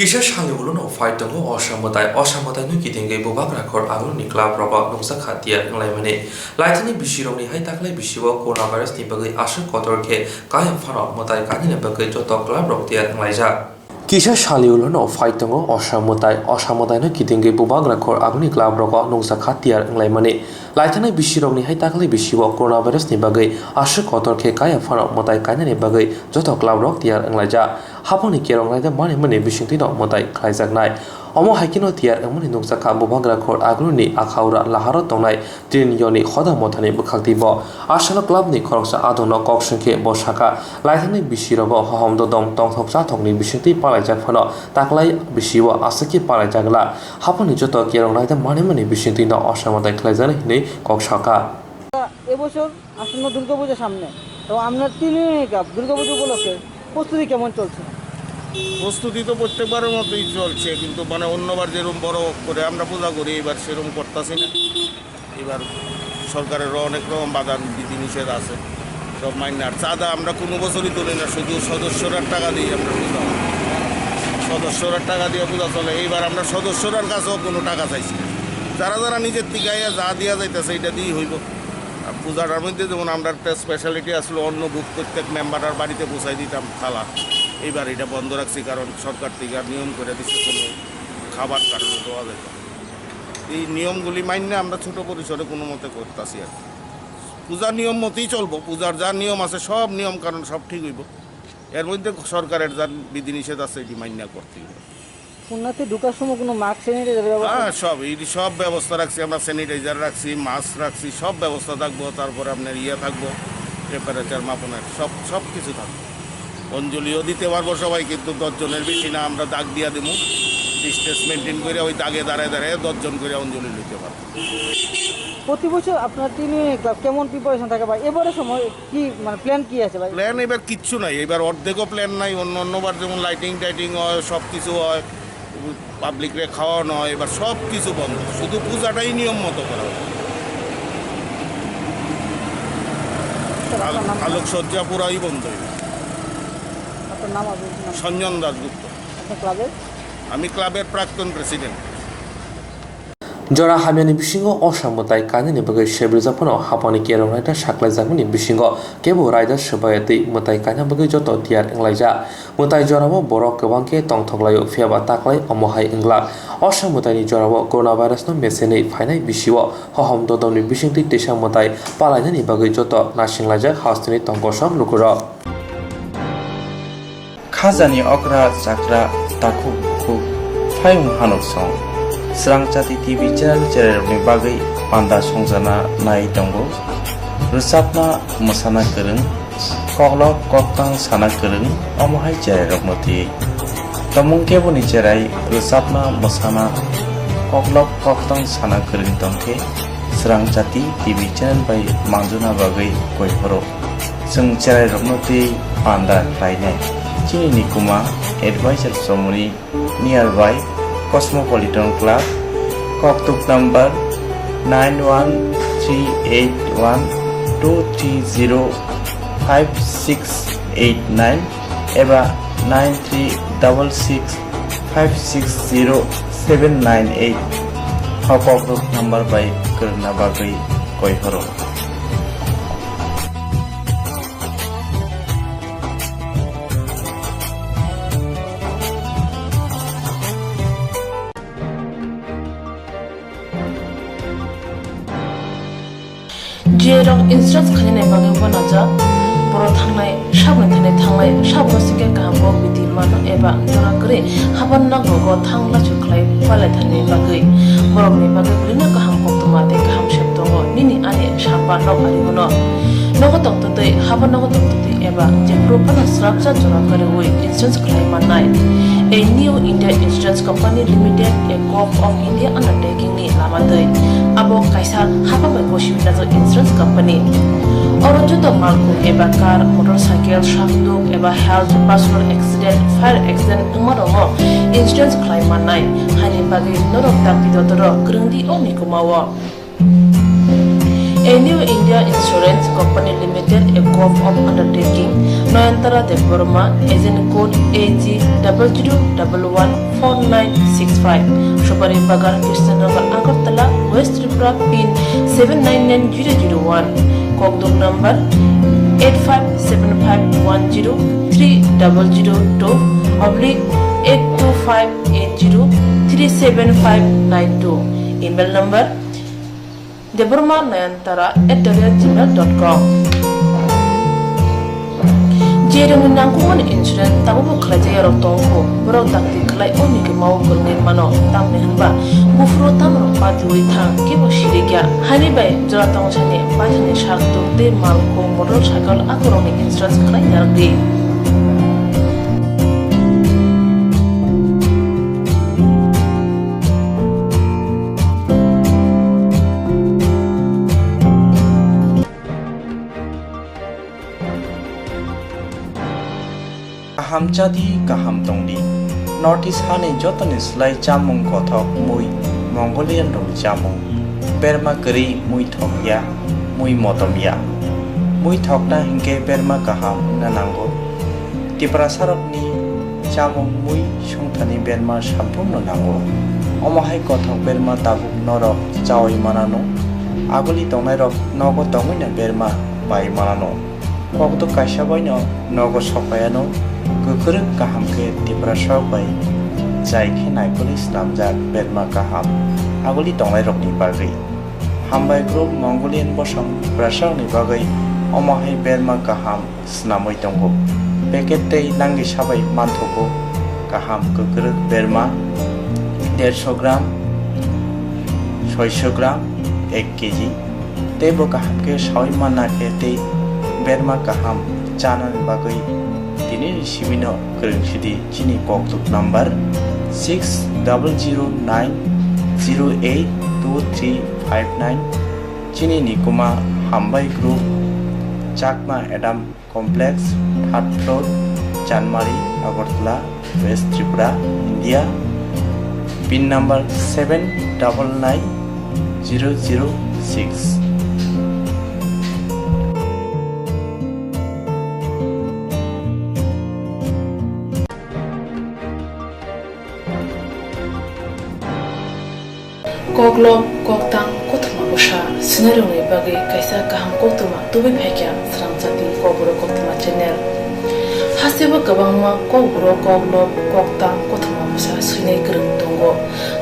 Kisa sali ulo no phai tongo osa mwtai, osa mwtai no kitingwi bubagra khor agulni club rogo nukjakha tiyar wnglaimani. Laithani bisirokni hai taklai bisio coronavirus ni bagwi aswk kotor khe kaya phano mwtai kainani bagwi joto club rok tiyar wnglaijak. Kisa sali ulo no phai tongo osa mwtai, osa mwtai no kitingwi bubagra khor agulni club rogo nukjakha tiyar wnglaimani. Laithani bisirokni hai taklai bisio coronavirus ni bagwi aswk kotor khe kaya phano mwtai kainani bagwi joto club rok tiyar wnglaijak. Haphangni kerong laida mani mani bisingtwi no mwtai khlaijaknai. Omo hai kheno tiyar wngmani nukjakha bubagra khor agulni akhaura laharo tongnai Trin Yoni hoda mothani bwkhaktwi bo. Asano club ni khoroksa adongno kok swngkhe bo sakha, laithani bisirogo hohom dodong tongthok chathokni bisingtwi palaijak phano taklai bisio aswkhe palaijak la. Haphangni joto kerong laida mani mani bisingtwi no osa mwtai khlaijaknai hinwi kok sakha. এবছর আসন্ন দুর্গাপূজা সামনে, তো আপনার তিন unit club Durga Puja উপলক্ষে প্রস্তুতি কেমন চলছে? প্রস্তুতি তো প্রত্যেকবারের মতোই চলছে, কিন্তু মানে অন্যবার যেরকম বড় করে আমরা পূজা করি, এবার সেরকম করতেছি না। এবার সরকারেরও অনেক রকম বাধা বিধিনিষেধ আছে, সব মাইনে। আর চাঁদা আমরা কোনো বছরই তুলি না, শুধু সদস্যরার টাকা দিয়ে আমরা পূজা হয়। সদস্যরার টাকা দিয়ে পূজা চলে। এইবার আমরা সদস্যরার কাছেও কোনো টাকা চাইছি না। যারা যারা নিজের থেকে আইয়া যা দিয়া যাইতেছে, এটা দিয়েই হইব। আর পূজাটার মধ্যে যেমন আমরা একটা স্পেশালিটি আসলো, অন্ন ভোগ প্রত্যেক মেম্বারের বাড়িতে পৌঁছাই দিতাম থালা। এইবার এটা বন্ধ রাখছি, কারণ সরকার থেকে আর নিয়ম করে দিচ্ছে কোনো খাবার কারণে দেওয়া যায় না। এই নিয়মগুলি মান্য আমরা ছোট পরিসরে কোনো মতে করতেছি আর কি। পূজা নিয়ম মতেই চলবো, পূজার যা নিয়ম আছে সব নিয়ম কানুন সব ঠিক হইব। এর মধ্যে সরকারের যা বিধিনিষেধ আছে এটি মান্য করতেই হবে। পুণ্যার্থী ঢুকার সময় কোনো মাস্ক, স্যানিটাইজার ব্যবহার? হ্যাঁ, সব, এই সব ব্যবস্থা রাখছি আমরা, স্যানিটাইজার রাখছি, মাস্ক রাখছি, সব ব্যবস্থা থাকবো। তারপরে আপনার ইয়ে থাকবো, টেম্পারেচার মাপনের সব, সব কিছু থাকবে। অঞ্জলিও দিতে পারবো সবাই, কিন্তু দশ জনের বেশি না, আমরা দাগ দিয়া দেবো, ডিস্টেন্স মেনটেন করে ওই দাগে দাঁড়ায় দাঁড়ায় দশ জন করে অঞ্জলি নিতে পারবো। প্রতি বছর আপনার তিন ইউনিট ক্লাব কেমন প্রিপারেশন থাকে বা এবারের সময় কি, মানে, প্ল্যান কি আছে ভাই? প্ল্যান এবার কিচ্ছু নাই, এবার অর্ধেকও প্ল্যান নাই। অন্য অন্যবার যেমন লাইটিং টাইটিং হয়, সব কিছু হয়, পাবলিকরে খাওয়ানো হয়, এবার সব কিছু বন্ধ, শুধু পূজাটাই নিয়ম মতো করা হয়। স্যার, আপনার আল-, নাম? আলোকসজ্জা পুরাই বন্ধ হইবে। আপনার নাম? আপনি একটু নাম? সঞ্জন দাশগুপ্ত। আপনার ক্লাবের? আমি ক্লাবের প্রাক্তন president. Jora hamyani bisingo osa mwtai kainani bagwi sebrijak phano hapangni kerong raida saklaijakmani bisingo kebo raida swbaiya tei mwtai kaina bagwi joto tiyar wnglaijak. Mwtai jorao borok kwbang khe tongthoklaio, phiyaba taklai omo hai wnglak. Osa mwtaini jorao coronavirus no mesenwi phainai bisio hohom dodolni bisingtwi teisa mwtai palainani bagwi joto naisinglaijak hasteni tongkosong lukurok. Khajani okra chakra takhuk bukhuk phayung hanuk song. Srang Chati T V channel cherairokni bagwi panda songjana nai tongo. Rwchapna mwsana kwrwng, koklop koktang sana kwrwng, omo hai cherairokno twi. Tomung keboni cherai rwchapna mwsana koklop koktang sana kwrwng tongkhe Srang Chati T V channel bai manjuna bagwi koiphoro. Chwng cherairokno twi panda khlainai. Chini nikuma advisor chomoni nearby Cosmopolitan Club, koktuk number nine one three eight one two three zero five six eight nine eba nine three double six five six zero seven nine eight. O koktuk number bai kwrwngna bagwi koiphoro. Jerok insurance khainani bagwi uanajak, borok thangnai, saboni thani thangnai, saboni singkhe kaham kok bidi mano eba jora kwrwi haban nok rogo thang lachu khlai palaithani bagwi. Borokni bagwi bwrwino kaham koktwma tei kaham sep tongo, nini ani samba nok ari uno. Nogo tongtwtwi, haban nogo tongtwtwi eba jephuru phano srapsa jora kwrwi insurance khlai mannai. A New India Insurance Company Limited, a Gov of India undertaking ni lama twi. Abo kaisa hapha bai gosiwi najak insurance company. Oro joto malkhung eba car, motorcycle, sakduk eba health, personal accident, fire accident wngma rokno insurance khlai mannai. Haini bagwi norok dakti dotoro kwrwng di o mikuma o. A New India Insurance Company Limited, a Gov of Undertaking, Nayantara Debbarma, agent code A G double zero double one four nine six five, Subari Bagan, Krishnanagar, Agartala, West Tripura, pin seven nine nine zero zero one, kokdok number eight five seven five one zero three double zero two oblique eight two five eight zero three seven five nine two, email number Debbarma Nayantara at the rate gmail dot com. Jerokni nangkukmani insurance tabukbo khlaijak yarok tongkho, borok dakti khlai o mikuma o kwrwngwi mano, tamni hwnba buphuru tamrok patiwi thang kebo sirikya. Haini bai jora tongthani baithani sak tuk tei malkhung motorcycle akorokni insurance khlai narwkdi. Kaham chadi, kaham tongdi. North East hani jotoni slai chamung kothok mui Mongolian rokni chamung. Berma kwrwi mui thokya, mui motomya. Mui thokna hinkhe berma kaham wngna nango. Tiprasarokni chamung mui songthani berma samphurno nango. Omo hai kothok berma tabuk norok chaui manano. Aguli tongnairok nogo tongwino berma bai manano. Kokdok kaisa baino nogo sokpaiano. Kwkrwk kaham khe Tiprasarok bai chai khe naikolwi snamjak berma kaham aguli tongnairokni bagwi. Hambai group Mongolian bosong Tiprasarokni bagwi omo hai berma kaham snamwi tongo. Packet tei nangni sabai manthogo kaham kwkrwk berma dersho gram, soisho gram, ek kg. Teibo kaham khe saui manna khe tei berma kaham chanani bagwi tinini sibino kwrwng sidi chini kokduk number six double zero nine zero eight two three five nine. Chini nikuma Hambai Group, Chakma Adam Complex, third floor, Chanmari, Agartala, West Tripura, India. Pin number seven double nine zero zero six. Koklop, koktang, kothoma bwsa swinairokni bagwi kaisa kaham koktwma tubui phaikha Srangchati Kokborok Koktwma channel. Hasteo kwbangma kokborok, koklop, koktang, kothoma bwsa swinai kwrwng tongo.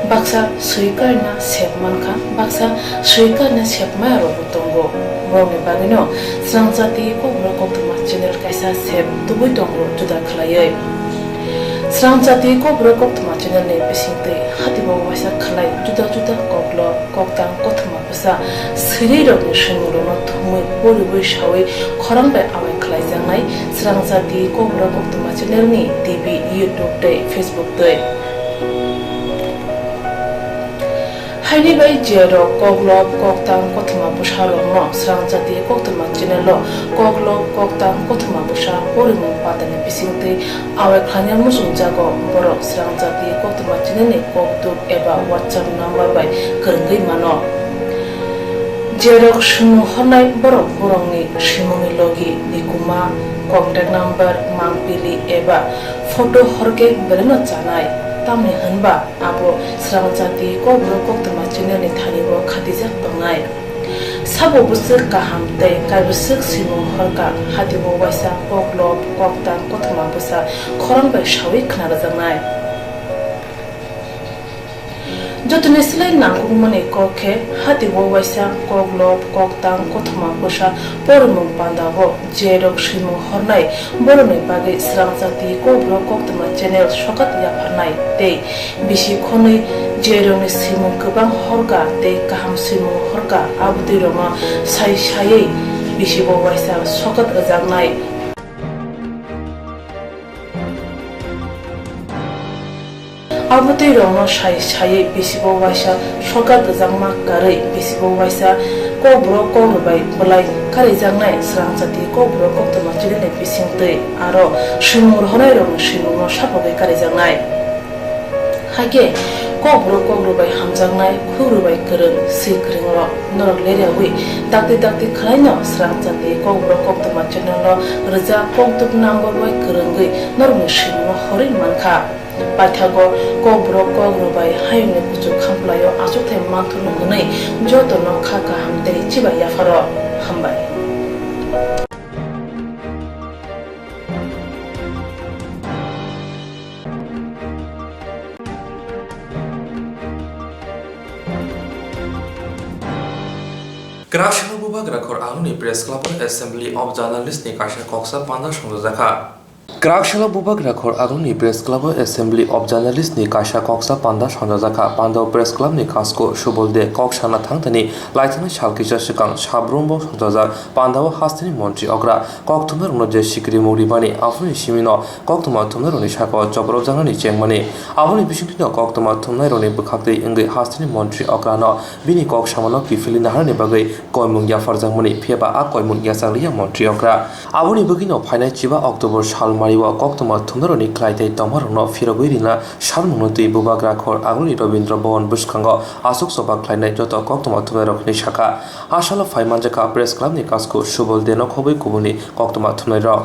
Baksa swi karina sep mankha, baksa swi karina sep maya rokbo tongo. Borokni bagwino Srangchati Kokborok Koktwma channel kaisa sep tubui tongo juda khwlaiwi. Srangchati Kokborok Koktwma channel ni bisingtwi hatibo waisa khwlai juda juda koklop, koktang, kothoma bwsa swinairokni swimungrokno thumwi poriwi sawi khorang bai awai khwlaijaknai Srangchati Kokborok Koktwma channel ni T V, YouTube tei Facebook twi. Haini bai je rok koklop, koktang, kothoma bwsa rokno Srangchati Koktwma channel o koklop, koktang, kothoma bwsa porimung patani bisingtwi awai khlaina muchungjago, borok Srangchati Koktwma channel ni kokduk eba WhatsApp number bai kwrwngwi mano. Je rok swimung hornai borok borokni swimungni logi, nikuma, contact number, mangpili eba photo horkhe belaino chanai, tamni hwnba abo Srangchati Kokborok Koktwma channel ni thani o khatijak tongnai. Sabo bwswk kaham tei kaibwswk swimung horkha, hatibo waisa koklop, koktang, kothoma bwsa khorang bai sawi khna rwjaknai. Jotoni slai nangkukmani kok khe, hatibo waisa koklop, koktang, kothoma bwsa porimung pandao je rok swimung hornai, borokni bagwi Srangchati Kokborok Koktwma channel sokat yapharnai tei bisi khonwi je rokni swimung kwbang horkha tei kaham swimung horkha, abotwi rokno sai saiwi bisibo waisa sokat rwjaknai. Abotwi rokno sai saiwi bisibo waisa sokat rwjakma karwi bisibo waisa Kokborok Kokborok bai bwlai karijaknai Srangchati Kokborok Koktwma channel ni bisingtwi aro swimung rohornai rokni swimungno sapogwi karijaknai. Hakhe Kokborok Kokborok bai hamjaknai, khukru bai kwrwng, swi kwrwng rok norok leriawi dakti dakti khwlaino Srangchati Kokborok Koktwma channel o rwjak kokduk number bai kwrwngwi norokni swimungno horwi mankha. Paithago Kokborok Kokborok bai hayungni kuchuk khamplaio achukthai manthurno hwnwi jotono kha kaham tei chibai yapharo. Hambai. Kwrak salo bubagra khor agulni Press Club o Assembly of Journalist ni kaisa koksa panda songjajakha. Kwrak salo bubagra khor agulni Press Club o Assembly of Journalist ni kaisa koksa panda songjajakha. Panda o Press Club ni kasko Subol De kok sana thangthani laithani sal kisa swkang sabrum bo songjajak. Panda o hasteni montri okra kok thumnarokno je sikiri mugri mani aphuruni simino koktwma thumnairokni saka o chopropjaknani chengmani. Aboni bisingtwino koktwma thumnairokni bwkhaktwi wngwi hasteni montri okrano bini kok samano kiphilwi naharnani bagwi koimung yapharjakmani, phiya ba a koimung yachakliya montri okra. Aboni bagwino phainai chiba October sal mario koktwma thumnairokni khlai tei tongmarokno phirogwi rina salmungno twi bubagra khor agulni Rabindra Bhavan bwskango aswk choba khlainai joto koktwma thumnairok hwnwi sakha. A salo phai manjakha Press Club ni kasko Subol De no khobwi kubuni koktwma thumnairok.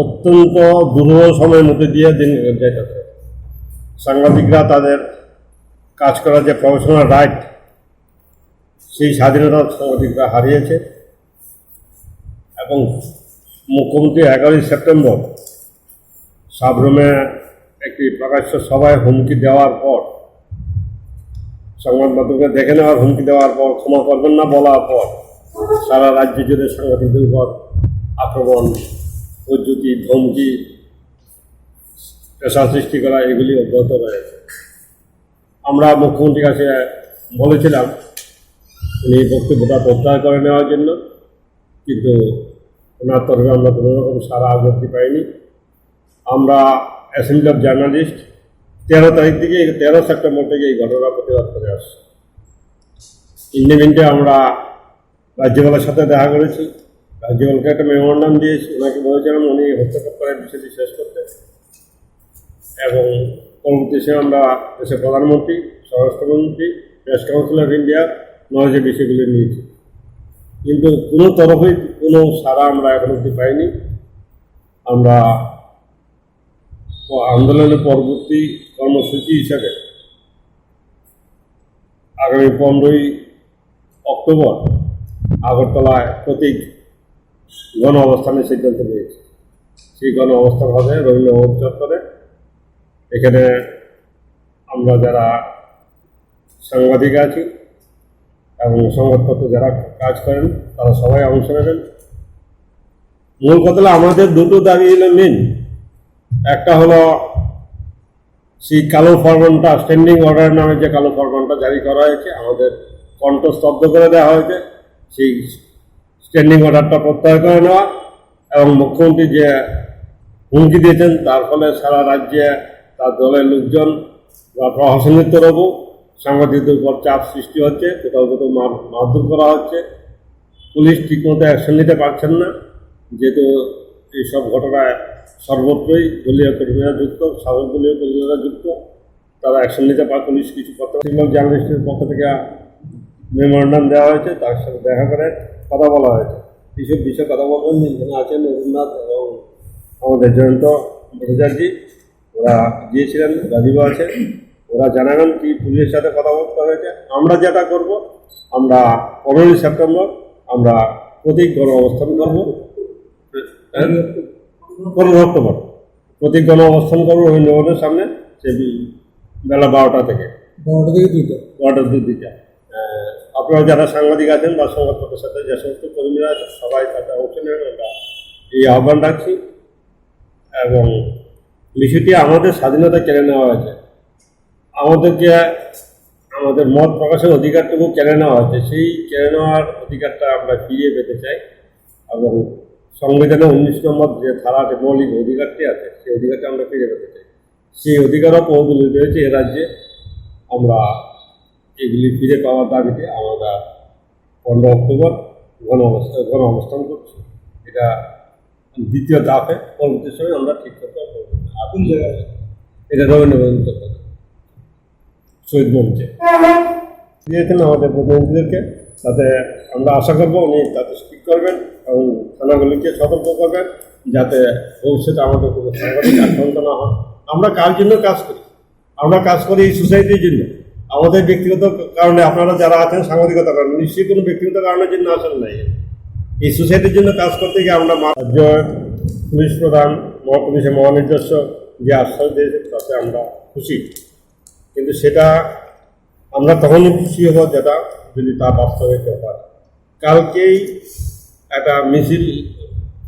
অত্যন্ত দুরূহ সময়ের মধ্যে দিয়ে দিন যাইতেছে। সাংবাদিকরা তাদের কাজ করার যে প্রফেশনাল রাইট, সেই স্বাধীনতা সাংবাদিকরা হারিয়েছে। এবং মুখ্যমন্ত্রী এগারোই সেপ্টেম্বর সাবরুমে একটি প্রকাশ্য সভায় হুমকি দেওয়ার পর, সংবাদ মাধ্যমকে দেখে নেওয়ার হুমকি দেওয়ার পর, ক্ষমা করবেন না বলার পর, সারা রাজ্য জুড়ে সাংবাদিকদের উপর আক্রমণ, উজ্জুতি, ধমকি, প্রেশার সৃষ্টি করা, এগুলি অব্যাহত রয়েছে। আমরা মুখ্যমন্ত্রীর কাছে বলেছিলাম উনি বক্তব্যটা প্রত্যাহার করে নেওয়ার জন্য, কিন্তু ওনার তরফে আমরা কোনো রকম সাড়া আজ অবধি পাইনি। আমরা অ্যাসেম্বলি অফ জার্নালিস্ট তেরো তারিখ থেকে, তেরো সেপ্টেম্বর থেকে এই ঘটনার প্রতিবাদ করে আসছি। ইন দ্য মিনটাইম আমরা রাজ্যপালের সাথে দেখা করেছি, রাজ্যপালকে একটা মেমোরান্ডাম দিয়েছি, ওনাকে বলেছিলাম উনি হস্তক্ষেপ করে বিষয়টি শেষ করতে। এবং পরবর্তী সময়ে আমরা দেশের প্রধানমন্ত্রী, স্বরাষ্ট্রমন্ত্রী, প্রেস কাউন্সিল অফ ইন্ডিয়া নলেজে বিষয়গুলি নিয়েছি, কিন্তু কোনো তরফেই কোনো সাড়া আমরা এখন অবধি পাইনি। আমরা প-, আন্দোলনের পরবর্তী কর্মসূচি হিসাবে আগামী পনেরোই অক্টোবর আগরতলায় প্রতীক গণ অবস্থানের সিদ্ধান্ত নিয়েছে। সেই গণ অবস্থান হবে রবীন্দ্র ভবন চত্বরে। এখানে আমরা যারা সাংবাদিক আছি এবং সংবাদপত্রে যারা কাজ করেন, তারা সবাই অংশ নেবেন। মূল কথা হলো, আমাদের দুটো দাবি হলো মেইন। একটা হলো সেই কালো ফরমানটা, স্ট্যান্ডিং অর্ডার নামে যে কালো ফরমানটা জারি করা হয়েছে, আমাদের কণ্ঠ স্তব্ধ করে দেওয়া হয়েছে। সেই স্ট্যান্ডিং অর্ডারটা প্রত্যাহার করে নেওয়া এবং মুখ্যমন্ত্রী যে হুমকি দিয়েছেন, তার ফলে সারা রাজ্যে তার দলের লোকজন বা প্রশাসনের তরফও সাংবাদিকদের উপর চাপ সৃষ্টি হচ্ছে, কোথাও কোথাও মার-, মারধর করা হচ্ছে, পুলিশ ঠিকমতো অ্যাকশন নিতে পারছেন না, যেহেতু এইসব ঘটনায় সর্বত্রই দলীয় কর্মীরা যুক্ত, সাবেক দলীয় কর্মীরা যুক্ত, তারা অ্যাকশন নিতে পারে, পুলিশ কিছু করতে পারে। সিনিয়র জার্নালিস্টের পক্ষ থেকে মেমোরান্ডাম দেওয়া হয়েছে, তার সাথে দেখা করে কথা বলা হয়েছে। এইসব বিষয়ে কথা বলবেন, এখানে আছেন রবীন্দ্রনাথ এবং আমাদের জয়ন্ত ভট্টাচার্য, ওরা গিয়েছিলেন, রাজীবও আছে, ওরা জানাবেন কি পুলিশের সাথে কথা বলতে হয়েছে। আমরা যেটা করব, আমরা পনেরোই সেপ্টেম্বর আমরা প্রতীক গণ অবস্থান করব। হ্যাঁ? পনেরো অক্টোবর প্রতীক গণ অবস্থান করব রবীন্দ্র ভবনের সামনে, সে বেলা বারোটা থেকে। বারোটা থেকে দুইটা। বারোটা থেকে দুইটা। আহ, আপনারা যারা সাংবাদিক আছেন বা সংবাদপত্রের সাথে যে সমস্ত কর্মীরা আছেন, সবাই তাতে অংশ নেবেন, আমরা এই আহ্বান রাখছি। এবং বিষয়টি আমাদের স্বাধীনতা কেড়ে নেওয়া হয়েছে, আমাদেরকে আমাদের মত প্রকাশের অধিকারটুকু কেড়ে নেওয়া হয়েছে। সেই কেড়ে নেওয়ার অধিকারটা আমরা ফিরিয়ে পেতে চাই এবং সংবিধানের উনিশ নম্বর যে ধারাতে মৌলিক অধিকারটি আছে, সেই অধিকারটা আমরা ফিরে পেতে চাই। সেই অধিকারও প্রতিফলিত হয়েছে এ রাজ্যে। আমরা এগুলি ফিরে পাওয়ার দাবিতে আমরা পনেরো অক্টোবর গণ অবস্থা-, গণ অবস্থান করছি। এটা দ্বিতীয় ধাপে পরবর্তী সময় আমরা ঠিক করতে পারবো। আর কোন জায়গায়? এটা রবীন্দ্র ভবন চত্বর, শহীদ মঞ্চে। দিয়েছেন আমাদের প্রতিনিধিদেরকে, তাতে আমরা আশা করবো উনি তাতে ঠিক করবেন এবং থানাগুলিকে সতর্ক করবেন, যাতে ভবিষ্যতে আমাদের কোনো সাংঘাতিক আক্রান্ত না হয়। আমরা কার জন্য কাজ করি? আমরা কাজ করি এই সোসাইটির জন্য। আমাদের ব্যক্তিগত কারণে, আপনারা যারা আছেন সাংবাদিকতার কারণে, নিশ্চয়ই কোনো ব্যক্তিগত কারণের জন্য আসেন নাই। এই সোসাইটির জন্য কাজ করতে গিয়ে আমরা মা-, রাজ্য পুলিশ প্রধান, মহাপুলিশের মহানির্দেশক যে আশ্বাস দিয়েছে, তাতে আমরা খুশি। কিন্তু সেটা আমরা তখনই খুশি হব, যেটা যদি তা বাস্তবায়িত হয়। কালকেই একটা মিছিল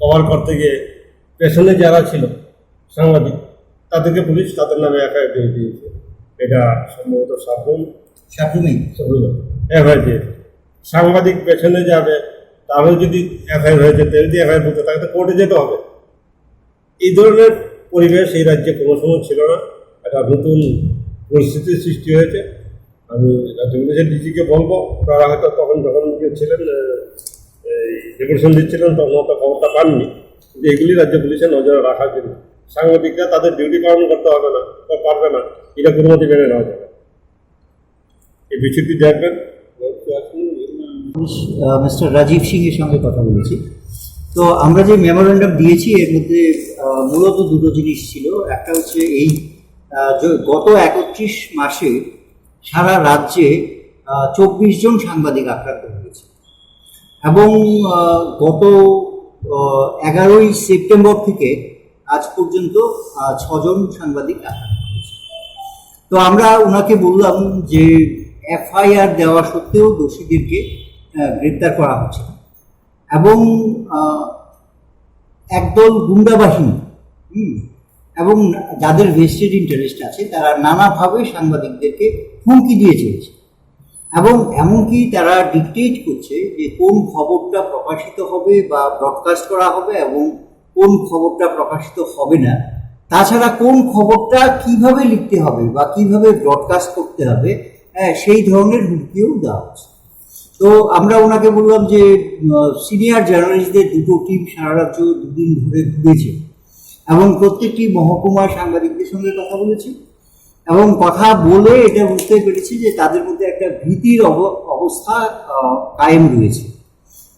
কভার করতে গিয়ে পেছনে যারা ছিল সাংবাদিক, তাদেরকে পুলিশ তাদের নামে এফআইআর দিয়ে দিয়েছে। এটা সম্ভবত সাতজন, সাতজনই। সাতজন এফআইআর দিয়েছে। সাংবাদিক পেছনে যাবে, তারও যদি এফআইআর হয়েছে, তাহলে যদি এফআইআর বলতে থাকে, তো কোর্টে যেতে হবে। এই ধরনের পরিবেশ এই রাজ্যে কোনো সময় ছিল না। একটা নতুন পরিস্থিতির সৃষ্টি হয়েছে। আমি রাজ্য পুলিশের ডিজিকে বলবো, ওনারা হয়তো তখন যখন ইয়ে ছিলেন, আহ, এই ডেপুটেশন দিচ্ছিলেন, তখন হয়তো খবরটা পাননি। কিন্তু এগুলি রাজ্য পুলিশের নজরে রাখার জন্য সাংবাদিকরা তাদের ডিউটি পালন করতে হবে না বা পারবে না, এটা কোনো মতে মেনে নেওয়া যাবে না। এই বিষয়টি দেখবেন। আহ, মিস্টার রাজীব সিং এর সঙ্গে কথা বলেছি। তো আমরা যে মেমোরান্ডাম দিয়েছি, এর মধ্যে আহ, মূলত দুটো জিনিস ছিল। একটা হচ্ছে এই আহ, যে গত একত্রিশ মাসে সারা রাজ্যে আহ, চব্বিশ জন সাংবাদিক আক্রান্ত হয়েছে এবং আহ, গত আহ, এগারোই সেপ্টেম্বর থেকে আজ পর্যন্ত আহ, ছজন সাংবাদিক আক্রান্ত হয়েছে। তো আমরা ওনাকে বললাম যে এফআইআর দেওয়া সত্ত্বেও দোষীদেরকে আহ, গ্রেপ্তার করা হচ্ছে না। এবং আহ, একদল গুন্ডা বাহিনী, হুম, এবং যাদের ভেস্টেড ইন্টারেস্ট আছে, তারা নানাভাবে সাংবাদিকদেরকে হুমকি দিয়ে চলেছে এবং এমনকি তারা ডিকটেট করছে যে কোন খবরটা প্রকাশিত হবে বা ব্রডকাস্ট করা হবে এবং কোন খবরটা প্রকাশিত হবে না। তাছাড়া কোন খবরটা কিভাবে লিখতে হবে বা কিভাবে ব্রডকাস্ট করতে হবে, হ্যাঁ, সেই ধরনের হুমকিও দেওয়া হচ্ছে। তো আমরা ওনাকে বললাম যে সিনিয়র জার্নালিস্টদের দুটো টিম সারা রাজ্য দুদিন ধরে ঘুরেছে এবং প্রত্যেকটি মহকুমার সাংবাদিকদের সঙ্গে কথা বলেছি এবং কথা বলে এটা বুঝতে পেরেছি যে তাদের মধ্যে একটা ভীতির অব- অবস্থা আহ, কায়েম রয়েছে।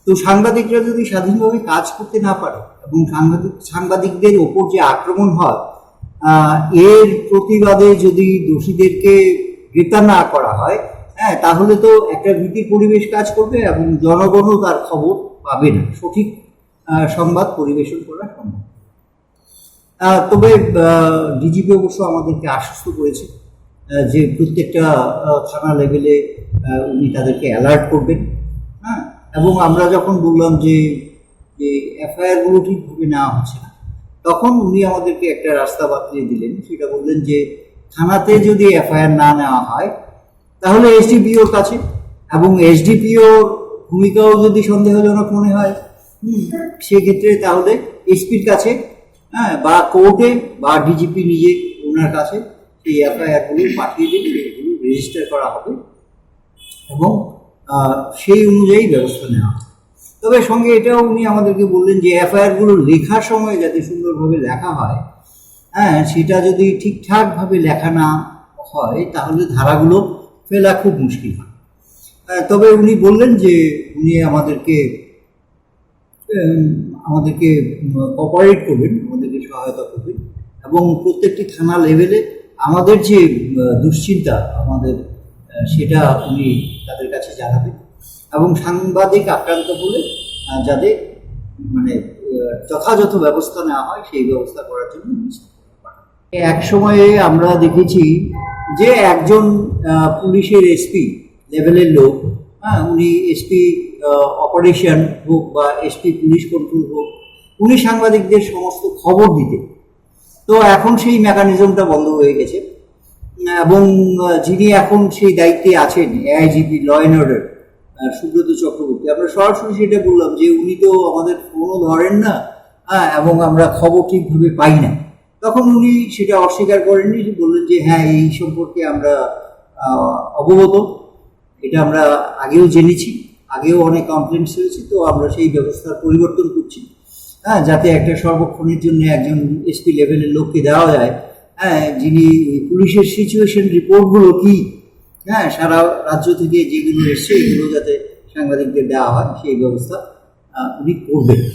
তো সাংবাদিকরা যদি স্বাধীনভাবে কাজ করতে না পারে এবং সাংবাদিক সাংবাদিকদের ওপর যে আক্রমণ হয়, আহ, এর প্রতিবাদে যদি দোষীদেরকে গ্রেপ্তার না করা হয়, হ্যাঁ, তাহলে তো একটা ভীতির পরিবেশ কাজ করবে এবং জনগণও তার খবর পাবে না, সঠিক আহ, সংবাদ পরিবেশন করা সম্ভব। আহ, তবে ডিজিপি অবশ্য আমাদেরকে আশ্বস্ত করেছে আহ, যে প্রত্যেকটা আহ, থানা লেভেলে আহ, উনি তাদেরকে অ্যালার্ট করবেন। হ্যাঁ, এবং আমরা যখন বললাম যে যে এফআইআর গুলো ঠিকভাবে নেওয়া হচ্ছে না, তখন উনি আমাদেরকে একটা রাস্তা বাতলে দিলেন। সেটা বললেন যে থানাতে যদি এফআইআর না নেওয়া হয়, তাহলে এসডিপিওর কাছে, এবং এসডিপিওর ভূমিকাও যদি সন্দেহজনক মনে হয়, হুম, সেক্ষেত্রে তাহলে এসপির কাছে, হ্যাঁ, বা কোর্টে বা ডিজিপি নিজে ওনার কাছে সেই এফআইআর গুলো পাঠিয়ে দিন, এগুলো রেজিস্টার করা হবে এবং আহ, সেই অনুযায়ী ব্যবস্থা নেওয়া হবে। তবে সঙ্গে এটাও উনি আমাদেরকে বললেন যে এফআইআর গুলো লেখার সময় যাতে সুন্দরভাবে লেখা হয়, হ্যাঁ, সেটা যদি ঠিকঠাকভাবে লেখা না হয়, তাহলে ধারাগুলো ফেলা খুব মুশকিল হয়। আহ, তবে উনি বললেন যে উনি আমাদেরকে, উম, আমাদেরকে কোঅপারেট করবেন, আমাদেরকে সহায়তা করবেন, এবং প্রত্যেকটি থানা লেভেলে আমাদের যে আহ, দুশ্চিন্তা, আমাদের আহ, সেটা উনি তাদের কাছে জানাবেন, এবং সাংবাদিক আক্রান্ত হলে আহ, যাতে, মানে, আহ, যথাযথ ব্যবস্থা নেওয়া হয়, সেই ব্যবস্থা করার জন্য উনি চেষ্টা করবেন। এক সময়ে আমরা দেখেছি যে একজন আহ, পুলিশের এসপি লেভেলের লোক, হ্যাঁ, উনি এসপি অপারেশন হোক বা এসপি পুলিশ কন্ট্রোল হোক, উনি সাংবাদিকদের সমস্ত খবর দিতেন। তো এখন সেই মেকানিজমটা বন্ধ হয়ে গেছে, এবং আহ, যিনি এখন সেই দায়িত্বে আছেন, এআইজিপি ল অ্যান্ড অর্ডার, সুব্রত চক্রবর্তী, আমরা সরাসরি সেটা বললাম যে উনি তো আমাদের ফোনও ধরেন না, হ্যাঁ, এবং আমরা খবর ঠিকভাবে পাই না। তখন উনি সেটা অস্বীকার করেননি, বললেন যে হ্যাঁ, এই সম্পর্কে আমরা আহ, অবগত, এটা আমরা আগেও জেনেছি, আগেও অনেক কমপ্লেন্টস হয়েছে, তো আমরা সেই ব্যবস্থার পরিবর্তন করছি, হ্যাঁ, যাতে একটা সর্বক্ষণের জন্য একজন এসপি লেভেলের লোককে দেওয়া যায়, হ্যাঁ, যিনি ওই পুলিশের সিচুয়েশন রিপোর্টগুলো কি, হ্যাঁ, সারা রাজ্য থেকে যেগুলো এসছে, এগুলো যাতে সাংবাদিকদের দেওয়া হয়, সেই ব্যবস্থা আহ, উনি করবেন।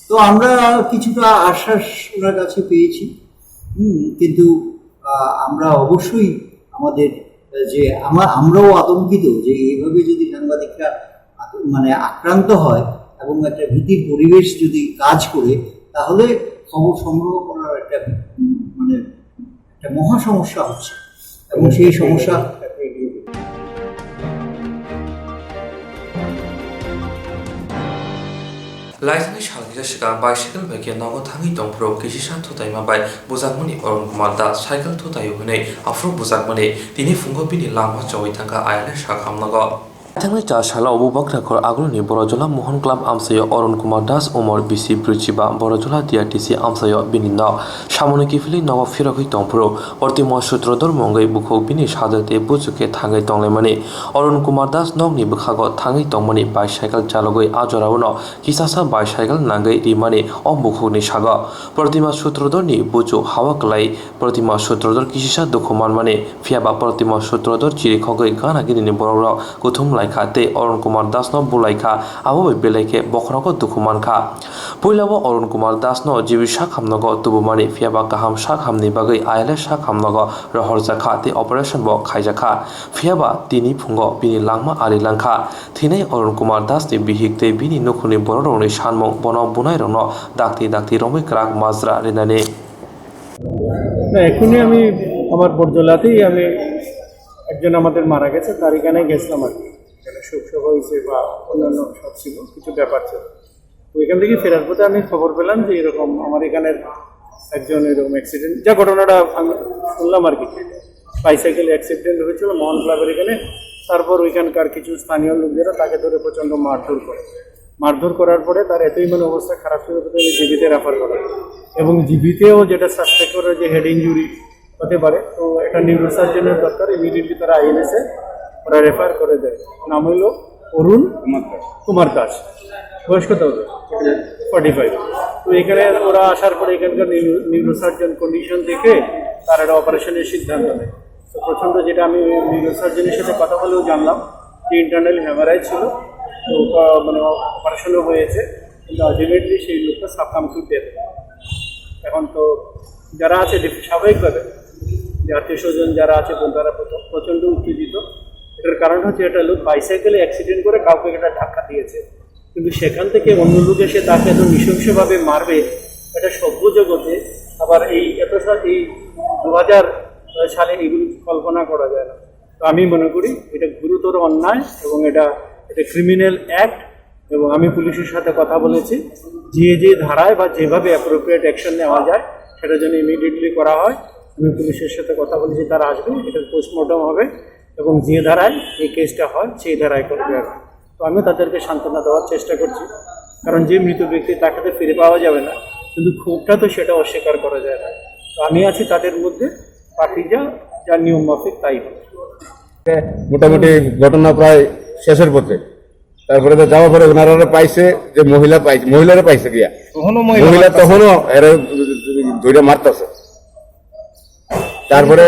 তো আমরা কিছুটা আশ্বাস ওনার কাছে পেয়েছি। হুম, কিন্তু আহ, আমরা অবশ্যই আমাদের, আহ, যে আমা- আমরাও আতঙ্কিত যে এইভাবে যদি সাংবাদিকরা আত- মানে আক্রান্ত হয় এবং একটা ভীতির পরিবেশ যদি কাজ করে, তাহলে খবর সংগ্রহ করার একটা, উম, মানে একটা মহা সমস্যা হচ্ছে, এবং সেই সমস্যা Laisani salkisa swkang bicycle bai khe nogo thangwi tongphuru kisisa thutaima bai bujakmani Arun Kumar Das cycle thutaio hwnwi aphuru bujakmani tini phungo bini langma chongwi thangkha ayana sak hamnogo. Thangwi char salo Bubagrakhor Agulini Borojula Mohan Club amchaio Arun Kumar Das umor bisi brwichiba Borojula D R T C amchaio bini nok samungni kiphilwi nogo phirogwi tongphuru Pradyumna Sutradhar mungwi bukhuk bini sajwk tei buchuk khe thangwi tonglaimani. Arun Kumar Das nokni bwkhago thangwi tongmani bicycle chalogwi a jorao no kisasa bicycle nangwi rimani o bukhukni sago. Pradyumna Sutradharni buchuk hawa kwlai Pradyumna Sutradhar kisisa dukhu manmani, phiyaba Pradyumna Sutradhar chirikhogwi gana ginini borokrok kuthum lai kha tei Arun Kumar Dasno bu lai kha, abo bai belai khe bokhorogo dukhu man kha. Puilao Arun Kumar Dasno jibi sak hamnogo tubumani, phiyaba kaham sak hamni bagwi ayale sak hamnogo rohorjak kha tei operation bo khaijak kha. Phiyaba tini phungo bini langma ari lang kha. Thinai Arun Kumar Das ni bihik tei bini nukhungni borokrokni sanmung bono bunairokno dakti dakti romwi kwrak majra rinani. না, এখনই আমি আমার বরজলাতেই আমি একজন আমাদের মারা গেছে, তার এখানে গেছিলাম আর কি। এখানে শোক সভা হয়েছে বা অন্যান্য সব ছিল, কিছু ব্যাপার ছিল। তো এখান থেকে ফেরার পথে আমি খবর পেলাম যে এরকম আমার এখানের একজন এরকম অ্যাক্সিডেন্ট, যা ঘটনাটা আমি শুনলাম আর কি, বাইসাইকেল অ্যাক্সিডেন্ট হয়েছিল মোহন ক্লাবের এখানে। তারপর ওইখানকার কিছু স্থানীয় লোকেরা তাকে ধরে প্রচণ্ড মারধর করে। মারধর করার পরে তার এতই মানে অবস্থা খারাপ ছিল, তাকে জিবিতে রেফার করা হয়। এবং জিবিতেও যেটা সাসপেক্ট করে যে হেড ইনজুরি হতে পারে, তো একটা নিউরোসার্জনের দরকার। ইমিডিয়েটলি তারা আইএনএসে ওরা রেফার করে দেয়। নাম হইল অরুণ কুমার দাস। কুমার দাস। বয়স কত হবে? Forty five. তো এখানে ওরা আসার পরে এখানকার নিউরো- নিউরোসার্জন কন্ডিশন দেখে তার একটা অপারেশনের সিদ্ধান্ত নেয়। তো প্রথমত যেটা আমি নিউরোসার্জনের সাথে কথা বলেও জানলাম যে ইন্টারনাল হ্যামারাইজ ছিল, তো ওটা মানে অপারেশনও হয়েছে, কিন্তু আলটিমেটলি সেই লোকটা সাকাম টু ডেথ। এখন তো যারা আছে, ডিফ- স্বাভাবিকভাবে যে আত্মীয় স্বজন যারা আছে, তারা প্রচ- প্রচণ্ড উত্তেজিত। এর কারণ হচ্ছে একটা লোক বাইসাইকেলে অ্যাক্সিডেন্ট করে কাউকে একটা ধাক্কা দিয়েছে, কিন্তু সেখান থেকে অন্য লোক এসে তাকে এত নৃশংসভাবে মারবে, এটা সভ্য জগতে আবার এই এত সা-, এই দু হাজার সালে এগুলো কল্পনা করা যায় না। তো আমি মনে করি এটা গুরুতর অন্যায় এবং এটা এটা ক্রিমিনাল অ্যাক্ট। এবং আমি পুলিশের সাথে কথা বলেছি, যে যে ধারায় বা যেভাবে অ্যাপ্রোপ্রিয়েট অ্যাকশন নেওয়া যায় সেটা যেন ইমিডিয়েটলি করা হয়। আমি পুলিশের সাথে কথা বলেছি, তারা আসবে, এটা পোস্টমর্টম হবে এবং যে ধারায় এই কেসটা হয় সেই ধারায় করবে আর কি। তো আমি তাদেরকে সান্ত্বনা দেওয়ার চেষ্টা করছি, কারণ যে মৃত ব্যক্তি, তাকে তো ফিরে পাওয়া যাবে না, কিন্তু ক্ষোভটা তো সেটা অস্বীকার করা যায় না। তো আমি আছি তাদের মধ্যে, বাকি যা যা নিয়ম মাফিক তাই হবে। মোটামুটি ঘটনা প্রায় শেষের পথে। তারপরে তো যাওয়ার পরে ওনারা পাইছে যে মহিলা পাইছে, মহিলারা পাইছে গিয়া। তখনও মহিলা মহিলা মারতাছে। তখনও এরা ধরে মারতাছে। তারপরে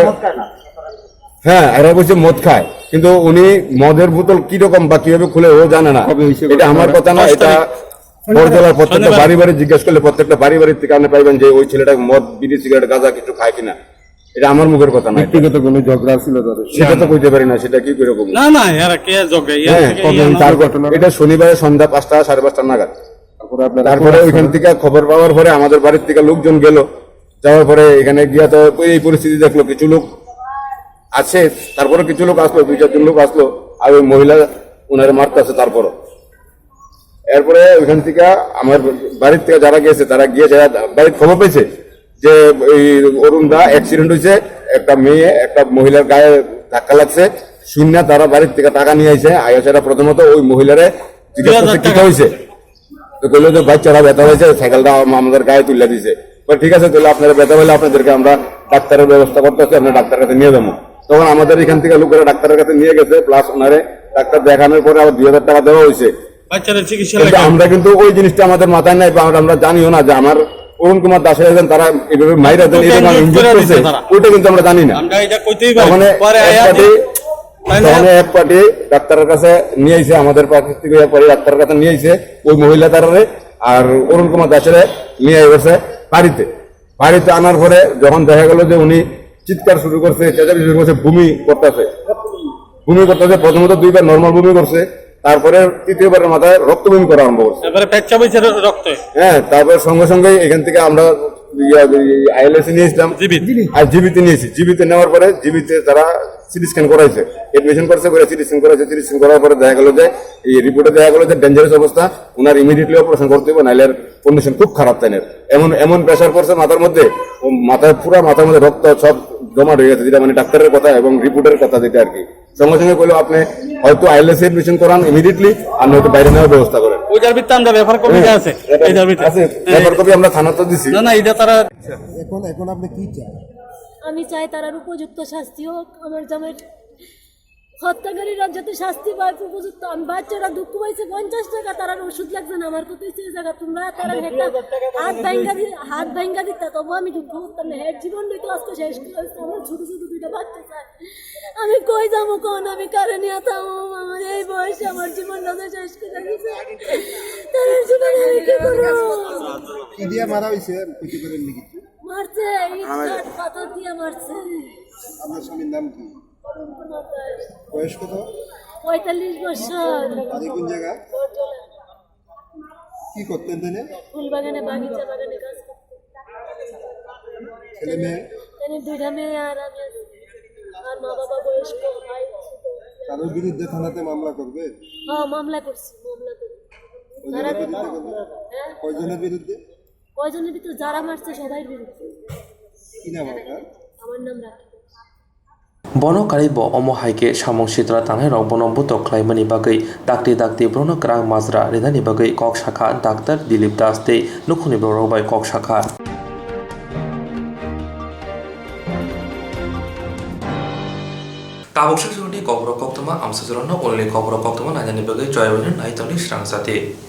হ্যাঁ, এরা বলছে মদ খায়, কিন্তু উনি মদের বোতল কি রকম বা কিভাবে খুলে ও জানে না। কবে হয়েছে এটা আমার ঘটনা? কথা না, দশ এটা তারিখ। বড়জলার প্রত্যেকটা শনিবার। বাড়ি বাড়ি জিজ্ঞেস করলে প্রত্যেকটা বাড়ি বাড়ির থেকে আপনি পাইবেন যে ওই ছেলেটা মদ, বিড়ি, সিগারেট, গাঁজা কিছু খায় কিনা, এটা আমার মুখের কথা না। ব্যক্তিগত কোনো ঝগড়া ছিল তাদের? সেটা তো কইতে পারি না, সেটা কি করে বলবো? না, না, এরা কে ঝগড়া? এরা হ্যাঁ, থেকে কবে ইয়ে হয়েছে না। তারপর ঘটনা? এটা শনিবারে সন্ধ্যা পাঁচটা, সাড়ে পাঁচটা নাগাদ। তারপরে আপনারা তারপরে কোথায় ওইখান ছিলেন? থেকে খবর পাওয়ার পরে আমাদের বাড়ির থেকে লোকজন গেল, যাওয়ার পরে এখানে গিয়া তো এই পরিস্থিতি দেখলো, কিছু লোক আছে, তারপরে কিছু লোক আসলো, দুই চারজন লোক আসলো, আর ওই মহিলা ওনারে মারতেছে। তারপরও এরপরে ওইখান থেকে আমার বাড়ির থেকে যারা গেছে, তারা গিয়ে যারা বাড়ির খবর পেয়েছে যে এই অরুণ দা অ্যাক্সিডেন্ট হয়েছে, একটা মেয়ে একটা মহিলার গায়ে ধাক্কা লাগছে, শুনে তারা বাড়ির থেকে টাকা নিয়ে আইছে। আইয়া সেটা প্রথমত ওই মহিলারে জিজ্ঞাসা করছে, "কিতা হয়েছে?" তো কইলো যে, "বাচ্চারা ব্যথা হয়েছে, সাইকেলটা আম-, আমাদের গায়ে তুলে দিছে।" বলে, "ঠিক আছে, তাহলে আপনারা ব্যথা হলে আপনাদেরকে আমরা ডাক্তারের ব্যবস্থা করতেছি, আপনারা ডাক্তারের কাছে নিয়ে যাবো।" তখন আমাদের এখান থেকে লোকেরা ডাক্তারের কাছে নিয়ে গেছে, প্লাস ওনারে ডাক্তার দেখানোর পরে আবার দুই হাজার টাকা দেওয়া হয়েছে। বাচ্চাদের চিকিৎসা কিন্তু লাগে। আমরা কিন্তু ওই জিনিসটা আমাদের মাথায় নাই বা আমরা, আমরা জানিও না যে আমার অরুণ কুমার দাসের একজন তারা এইভাবে মাইরা দেন, ওটা এইভাবে ইনজুর ইনজুর করে করছে, দিছে তারা। ওইটা কিন্তু আমরা জানি না। আমরা এটা কইতেই পারি। ওখানে পরে এক আয়া পার্টি, তাই না? ওখানে এক পার্টি ডাক্তারের কাছে নিয়ে আইছে, আমাদের পার্টি থেকে এক পার্টি ডাক্তারের কাছে নিয়ে আইছে ওই মহিলা তারারে, আর অরুণ কুমার দাসের নিয়ে আইছে বাড়িতে। বাড়িতে আনার পরে যখন দেখা গেল যে উনি চিৎকার শুরু করছে, চেঁচামেচি শুরু করছে, বমি করতেছে, বমি করতেছে। প্রথমত দুইবার নর্মাল বমি করছে, তারপরে তৃতীয়বারের মাথায় রক্ত বমি করা আরম্ভ করছে। তারপরে পেচ্ছাপ হইছে র-, রক্তে। হ্যাঁ, তারপরে সঙ্গে সঙ্গে এখান থেকে আমরা আইএলএসি নিয়ে এসলাম। জিবিতে। আর জিবিতে নিয়েছি, জিবিতে নেওয়ার পরে জিবিতে তারা সিটি স্ক্যান করাইছে, অ্যাডমিশন করছে, করে সিটি স্ক্যান করাইছে। সিটি স্ক্যান করার পরে দেখা গেল যে এই রিপোর্টে দেখা গেল যে ডেঞ্জারাস অবস্থা, ওনার ইমিডিয়েটলি অপারেশন করতে হবে, নাইলে কন্ডিশন খুব খারাপ তাইনের। এমন, এমন প্রেশার পড়ছে মাথার মধ্যে, ও মাথায়, পুরা মাথার মধ্যে রক্ত সব জমাট হয়ে গেছে, যেটা মানে ডাক্তারের কথা এবং রিপোর্টের কথা যেটা আর কি। সঙ্গে সঙ্গে কইলো, "আপনি হয়তো আইএলএসি অ্যাডমিশন করান ইমিডিয়েটলি, আর নয়তো বাইরে নেওয়ার ব্যবস্থা করেন।" ওইটার ভিতরে আমরা রেফার কপি হ্যাঁ, আছে, এটা, এটার ভিতরে। আছে, হ্যাঁ। রেফার কপি আমরা থানাতে দিছি। না, না, এটা তারা এখন, এখন আপনি কি চান? আমি চাই তারার উপযুক্ত শাস্তি হোক, আমার জামাই হত্যাকারীরা যাতে শাস্তি পায় উপযুক্ত। আমি বাচ্চারা দুঃখ পাইছে, পঞ্চাশ টাকা তারার ওষুধ লাগছে না, আমার কত হইছে এই জায়গা, তোমরা তারা একটা হাত ভাঙ্গা দি-, হাত ভাঙ্গা দিতা, তবু আমি দুঃখ করতাম না। হ্যাঁ, জীবন দিতে আজকে শেষ করে আসছে। আমার ছোট ছোট দুইটা বাচ্চা চাই, আমি কই যাবো কোন, আমি কারে নিয়ে থাকবো? আমার এই বয়সে আমার জীবনটা তো শেষ করে দিছে। তাদের জীবন আমি কি করবো? কি দিয়ে মারা হয়েছে কইতে পারেন নাকি? মারছে, ইট কাঠ পাথর দিয়ে মারছে। আপনার স্বামীর নাম কি? বয়স কত? পঁয়তাল্লিশ বছর। বাড়ি কোন জায়গা? বড়জলা। কি করতেন তিনি? ফুল বাগানে, বাগিচা বাগানে কাজ করতেন। ছেলে মেয়ে? তিনি দুইটা মেয়ে আর আমি আছি। আর মা বাবা বয়স্ক, ভাই ছোট। তাদের বিরুদ্ধে থানাতে মামলা করবে? হ্যাঁ, মামলা করছি, মামলা করছি। কয়জনের বিরুদ্ধে করবে? হ্যাঁ? কয়জনের বিরুদ্ধে? কয়জনের ভিতরে যারা মারছে সবাই বিরুদ্ধে। কি নাম আপনার? আমার নাম রাখি। Bono karwi bo omo hai khe samung sitra tangnairok bono butok khlaimani bagwi dakti dakti bono kwrang majra rinani bagwi kok sakha Doctor Dilip Das tei nukhungni borok bai kok sakha. Tabuk sasuni kokborok koktwma amsajorokno ulni kokborok koktwma nainani bagwi joyabani naitokni srang jati.